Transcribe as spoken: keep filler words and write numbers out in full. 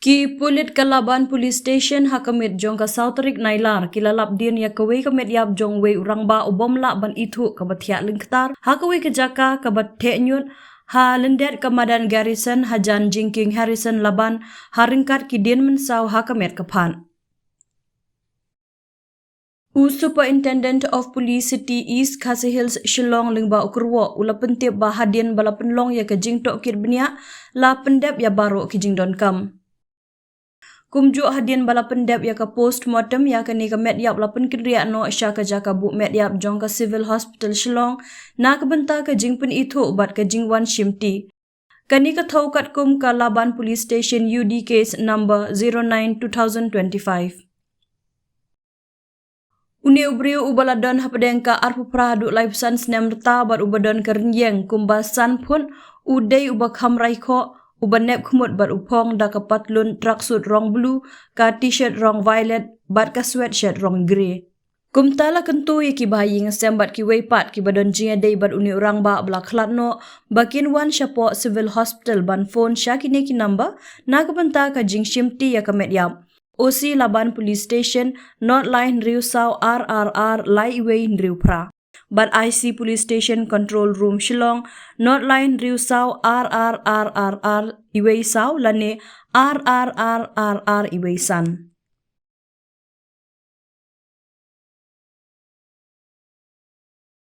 Ki pulit ka Laban Police Station ha ka miet jong ka saw tarik Nailar ki la lap dien ïa kawei ka met ïap jong uwei u rangbah u bym lah ban ithuh kaba thiah lyngktar ha kawei ka jaka kaba theh ñiut ha lyndet ka madan Garrison hajan jingkieng Harrison Laban ha ryngkat ki dien mynsaw ha ka met ka phad. U Superintendent of Police City East Khasi Hills Shillong lyngba u kyrwoh u la pyntip ba hadien ba la pynlong ïa ka jingtohkit bniah la pyndep ïa baroh ki jingdonkam. Kumjuh hadien ba la pyndep ïa ka post mortem ïa kane ka met ïap la pynkynriah noh sha ka jaka buh met ïap jong ka Civil Hospital Shillong na ka bynta ka jingpynithuh bad ka jingwan shimti. Kane ka thew katkum ka Laban Police Station U D case number zero nine two thousand twenty-five. Une u briew uba la don hapdeng ka arphew phra haduh laiphew san snem rta bad uba don ka rynïeng kumba san phut u dei uba kham raikhoh, uba nep khmut bad u phong da ka patlun tracksuit rong blue, ka t-shirt rong violet bad ka sweatshirt rong grey. Kumta la kyntu ïa ki bahaïing hasem bad kiwei pat kiba don jingïadei bad une u rangbah ba la khlad noh ba kin wan shapoh Civil Hospital ban phone sha kine ki number na ka bynta ka jingshimti ïa ka met ïap. O C Laban Police Station, not lai hynriew saw ar ar ar lai iwei hynriew phra. Bad I C Police Station Control Room Shillong, not lai hynriew saw ar ar ar ar ar iwei saw lane ar ar ar ar ar iwei san.